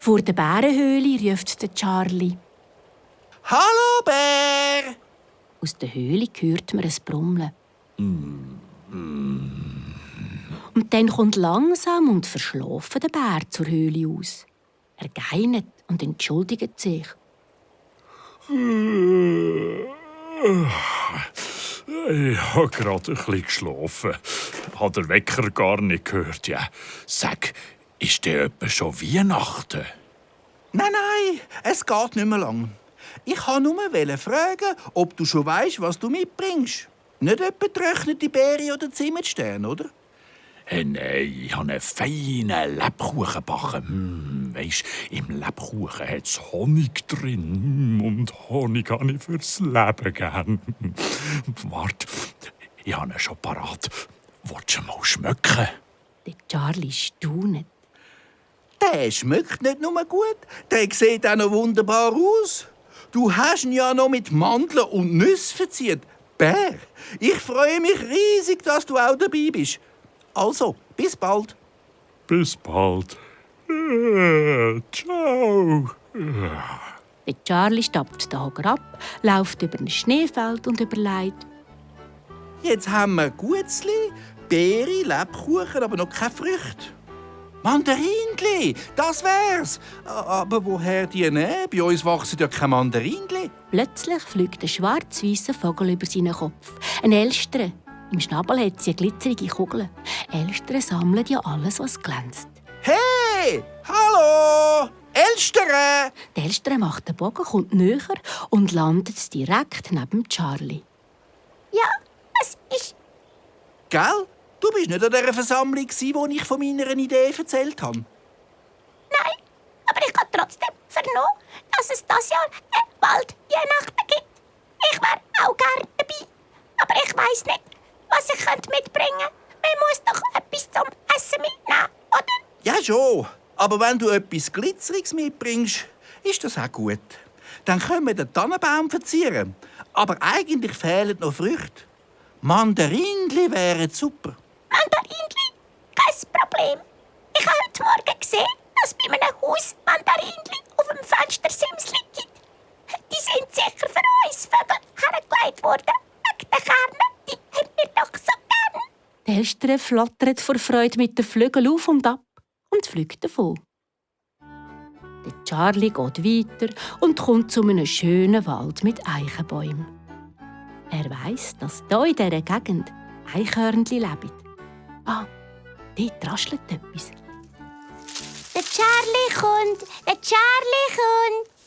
Vor der Bärenhöhle ruft der Charlie. Hallo, Bär! Aus der Höhle hört man ein Brummeln. Und dann kommt langsam und verschlafen der Bär zur Höhle aus. Er geinet und entschuldigt sich. Ich habe gerade ein bisschen geschlafen. Hat der Wecker gar nicht gehört. Ja. Sag, ist denn etwa schon Weihnachten? Nein, es geht nicht mehr lang. Ich wollte nur fragen, ob du schon weißt, was du mitbringst. Nicht etwa getrocknete Beeren oder Zimtsterne, oder? Hey, nein, ich habe einen feinen Lebkuchen gebacken. Weisst, im Lebkuchen hat es Honig drin. Und Honig habe ich fürs Leben gern. Warte, ich habe ihn schon parat. Willst du mal schmecken? Der Charlie staunet. Der schmeckt nicht nur gut, der sieht auch noch wunderbar aus. Du hast ihn ja noch mit Mandeln und Nüssen verziert. Bär, ich freue mich riesig, dass du auch dabei bist. Also, bis bald. Bis bald. Ciao. Der Charlie stapft den Hocker ab, läuft über ein Schneefeld und überlegt. Jetzt haben wir Gutzli, Beere, Lebkuchen, aber noch keine Früchte. Mandarinli, das wär's. Aber woher die nehmen? Bei uns wachsen ja keine Mandarinli. Plötzlich fliegt ein schwarz-weißer Vogel über seinen Kopf. Ein Elster. Im Schnabel hat sie eine glitzerige Kugel. Elster sammeln ja alles, was glänzt. Hey, hallo, Elstere! Der Elster macht den Bogen, kommt näher und landet direkt neben Charlie. Ja, was ist? Gell? Du bist nicht an dieser Versammlung, wo ich von meiner Idee erzählt habe. Nein, aber ich habe trotzdem vernommen, dass es dieses Jahr bald Weihnachten gibt. Ich wäre auch gerne dabei. Aber ich weiss nicht, was ich mitbringen könnte. Man muss doch etwas zum Essen mitnehmen, oder? Ja, schon. Aber wenn du etwas Glitzeriges mitbringst, ist das auch gut. Dann können wir den Tannenbaum verzieren. Aber eigentlich fehlen noch Früchte. Mandarinli wären super. Mandarinli? Kein Problem. Ich habe heute Morgen gesehen, dass bei einem Haus Mandarinli auf dem Fenstersims liegen. Die sind sicher für uns Vögel hergelegt worden. Wegen den Kernen, die haben wir doch so gern. Der Elster flattert vor Freude mit den Flügeln auf und ab und fliegt davon. Der Charlie geht weiter und kommt zu einem schönen Wald mit Eichenbäumen. Er weiss, dass hier in dieser Gegend Eichhörnchen leben. Ah, dort raschelt etwas. Der Charlie kommt,